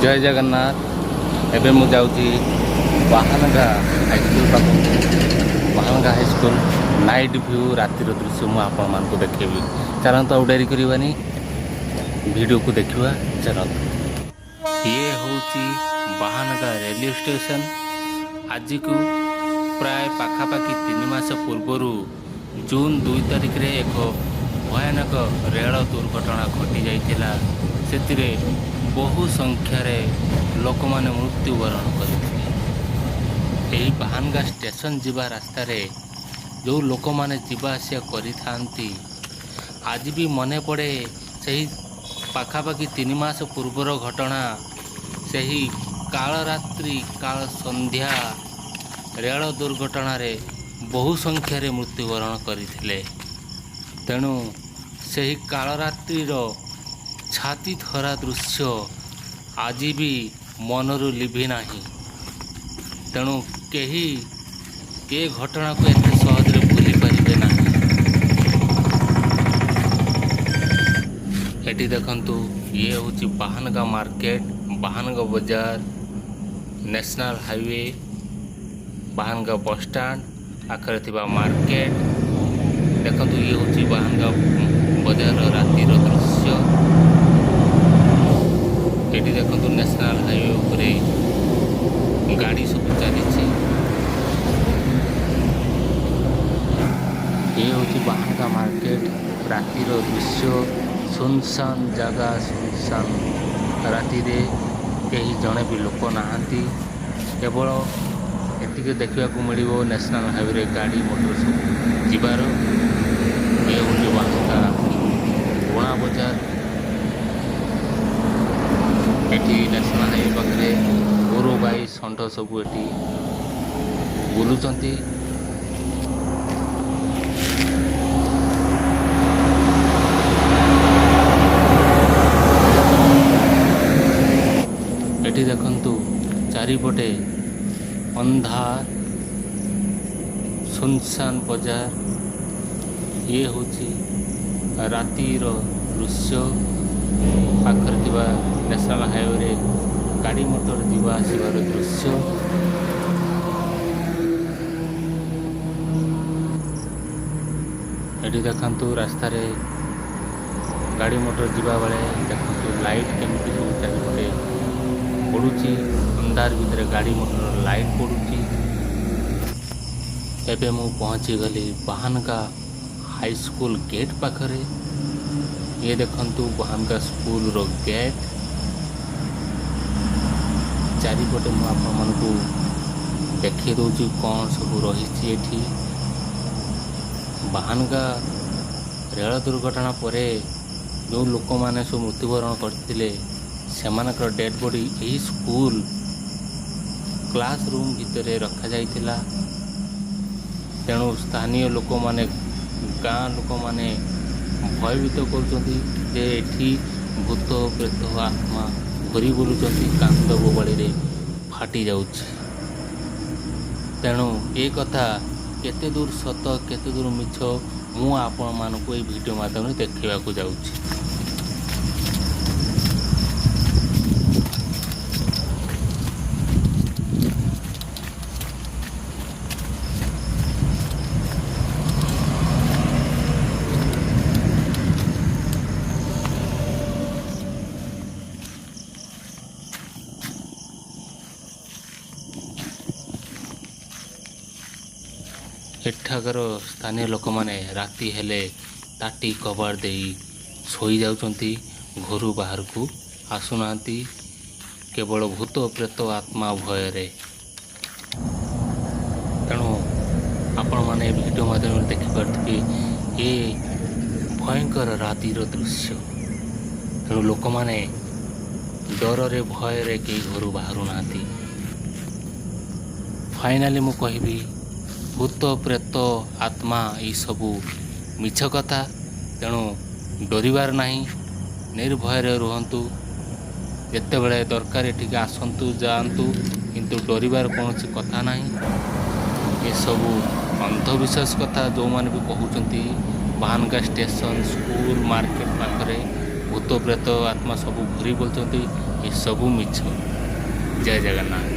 ଜୟ ଜଗନ୍ନାଥ। ଏବେ ମୁଁ ଯାଉଛି ବାହାନଗା ହାଇସ୍କୁଲ ପାଖକୁ। ବାହାନଗା ହାଇସ୍କୁଲ ନାଇଟ୍ ଭ୍ୟୁ, ରାତିର ଦୃଶ୍ୟ ମୁଁ ଆପଣମାନଙ୍କୁ ଦେଖେଇବି। ଚାଲନ୍ତୁ, ଆଉ ଡେରି କରିବାନି, ଭିଡ଼ିଓକୁ ଦେଖିବା ଚାଲନ୍ତୁ। ଇଏ ହେଉଛି ବାହାନଗା ରେଲୱେ ଷ୍ଟେସନ। ଆଜିକୁ ପ୍ରାୟ ପାଖାପାଖି 3 ମାସ ପୂର୍ବରୁ ଜୁନ୍ 2 ତାରିଖରେ ଏକ ଭୟାନକ ରେଳ ଦୁର୍ଘଟଣା ଘଟିଯାଇଥିଲା। ସେଥିରେ ବହୁ ସଂଖ୍ୟାରେ ଲୋକମାନେ ମୃତ୍ୟୁବରଣ କରିଥିଲେ। ଏହି ବାହାନଗା ଷ୍ଟେସନ ଯିବା ରାସ୍ତାରେ ଯେଉଁ ଲୋକମାନେ ଯିବା ଆସିବା କରିଥାନ୍ତି, ଆଜି ବି ମନେ ପଡ଼େ ସେହି ପାଖାପାଖି 3 ମାସ ପୂର୍ବର ଘଟଣା। ସେହି କାଳ ରାତ୍ରି, କାଳ ସନ୍ଧ୍ୟା ରେଳ ଦୁର୍ଘଟଣାରେ ବହୁ ସଂଖ୍ୟାରେ ମୃତ୍ୟୁବରଣ କରିଥିଲେ। ତେଣୁ ସେହି କାଳରାତ୍ରିର ଛାତି ଥରା ଦୃଶ୍ୟ ଆଜି ବି ମନରୁ ଲିଭି ନାହିଁ। ତେଣୁ କେହି ଏ ଘଟଣାକୁ ଏତେ ସହଜରେ ଭୁଲି ପାରିବେ ନାହିଁ। ଏଠି ଦେଖନ୍ତୁ, ଇଏ ହେଉଛି ବାହାନଗା ମାର୍କେଟ, ବାହାନଗା ବଜାର, ନ୍ୟାସନାଲ୍ ହାଇୱେ, ବାହାନଗା ବସଷ୍ଟାଣ୍ଡ ପାଖରେ ଥିବା ମାର୍କେଟ। ଦେଖନ୍ତୁ, ଇଏ ହେଉଛି ବାହାନଗା ବଜାରର ରାତିର ଦୃଶ୍ୟ। ଏଠି ଦେଖନ୍ତୁ, ନ୍ୟାସନାଲ୍ ହାଇୱେ ଉପରେ ଗାଡ଼ି ସବୁ ଚାଲିଛି। ଇଏ ହେଉଛି ବାହାନଗା ମାର୍କେଟ ରାତିର ଦୃଶ୍ୟ। ସୁନସାନ ଜାଗା, ସୁନସାନ। ରାତିରେ କେହି ଜଣେ ବି ଲୋକ ନାହାନ୍ତି। କେବଳ ଏତିକି ଦେଖିବାକୁ ମିଳିବ, ନ୍ୟାସନାଲ୍ ହାଇୱେରେ ଗାଡ଼ି ମଟର ସବୁ ଯିବାର। ଇଏ ହେଉଛି ବାହାନଗା ପୁରୁଣା ବଜାର। ଏଠି ନ୍ୟାସନାଲ୍ ହାଇୱେ ପାଖରେ ଗୋରୁ, ଗାଈ, ଷଣ୍ଢ ସବୁ ଏଠି ବୁଲୁଛନ୍ତି। ଏଠି ଦେଖନ୍ତୁ, ଚାରିପଟେ ଅନ୍ଧାର, ସୁନସାନ ବଜାର। ଇଏ ହେଉଛି ରାତିର ଦୃଶ୍ୟ। ପାଖରେ ଥିବା ନ୍ୟାସନାଲ୍ ହାଇୱେରେ ଗାଡ଼ି ମଟର ଯିବା ଆସିବାର ଦୃଶ୍ୟ। ଏଠି ଦେଖନ୍ତୁ, ରାସ୍ତାରେ ଗାଡ଼ି ମଟର ଯିବା ବେଳେ ଦେଖନ୍ତୁ, ଲାଇଟ୍ କେମିତି ସବୁ ଚାରିପଟେ ପଡ଼ୁଛି। ଅନ୍ଧାର ଭିତରେ ଗାଡ଼ି ମଟର ଲାଇଟ୍ ପଡ଼ୁଛି। ଏବେ ମୁଁ ପହଞ୍ଚିଗଲି ବାହାନଗା ହାଇସ୍କୁଲ ଗେଟ୍ ପାଖରେ। ଇଏ ଦେଖନ୍ତୁ, ବାହାନଗା ସ୍କୁଲର ଗେଟ୍। ଚାରିପଟେ ମୁଁ ଆପଣମାନଙ୍କୁ ଦେଖେଇ ଦେଉଛି କ'ଣ ସବୁ ରହିଛି ଏଠି। ବାହାନଗା ରେଳ ଦୁର୍ଘଟଣା ପରେ ଯେଉଁ ଲୋକମାନେ ସବୁ ମୃତ୍ୟୁବରଣ କରିଥିଲେ, ସେମାନଙ୍କର ଡେଡ଼୍ ବଡ଼ି ଏହି ସ୍କୁଲ କ୍ଲାସ୍ ରୁମ୍ ଭିତରେ ରଖାଯାଇଥିଲା। ତେଣୁ ସ୍ଥାନୀୟ ଲୋକମାନେ, ଗାଁ ଲୋକମାନେ ଭୟଭୀତ କରୁଛନ୍ତି ଯେ ଏଠି ଭୂତ, ପ୍ରେତ, ଆତ୍ମା ଘୁରି ବୁଲୁଛନ୍ତି, କାନ୍ଦ ବୋବାଳିରେ ଫାଟି ଯାଉଛି। ତେଣୁ ଏ କଥା କେତେ ଦୂର ସତ, କେତେ ଦୂର ମିଛ, ମୁଁ ଆପଣମାନଙ୍କୁ ଏଇ ଭିଡ଼ିଓ ମାଧ୍ୟମରେ ଦେଖାଇବାକୁ ଯାଉଛି। ଏଠାକାର ସ୍ଥାନୀୟ ଲୋକମାନେ ରାତି ହେଲେ ତାଟି କବାଟ ଦେଇ ଶୋଇଯାଉଛନ୍ତି। ଘରୁ ବାହାରକୁ ଆସୁନାହାନ୍ତି, କେବଳ ଭୂତ, ପ୍ରେତ, ଆତ୍ମା ଭୟରେ। ତେଣୁ ଆପଣମାନେ ଭିଡ଼ିଓ ମାଧ୍ୟମରେ ଦେଖିପାରୁଥିବେ ଏ ଭୟଙ୍କର ରାତିର ଦୃଶ୍ୟ। ତେଣୁ ଲୋକମାନେ ଡରରେ, ଭୟରେ କେହି ଘରୁ ବାହାରୁ ନାହାନ୍ତି। ଫାଇନାଲି ମୁଁ କହିବି, ଭୂତ, ପ୍ରେତ, ଆତ୍ମା ଏଇସବୁ ମିଛ କଥା। ତେଣୁ ଡରିବାର ନାହିଁ, ନିର୍ଭୟରେ ରୁହନ୍ତୁ। ଯେତେବେଳେ ଦରକାର ଏଠିକି ଆସନ୍ତୁ, ଯାଆନ୍ତୁ, କିନ୍ତୁ ଡରିବାର କୌଣସି କଥା ନାହିଁ। ଏସବୁ ଅନ୍ଧବିଶ୍ୱାସ କଥା। ଯେଉଁମାନେ ବି କହୁଛନ୍ତି ବାହାନଗା ଷ୍ଟେସନ, ସ୍କୁଲ, ମାର୍କେଟ ପାଖରେ ଭୂତ, ପ୍ରେତ, ଆତ୍ମା ସବୁ ଘୁରି ବୁଲୁଛନ୍ତି, ଏସବୁ ମିଛ। ଜୟ ଜଗନ୍ନାଥ।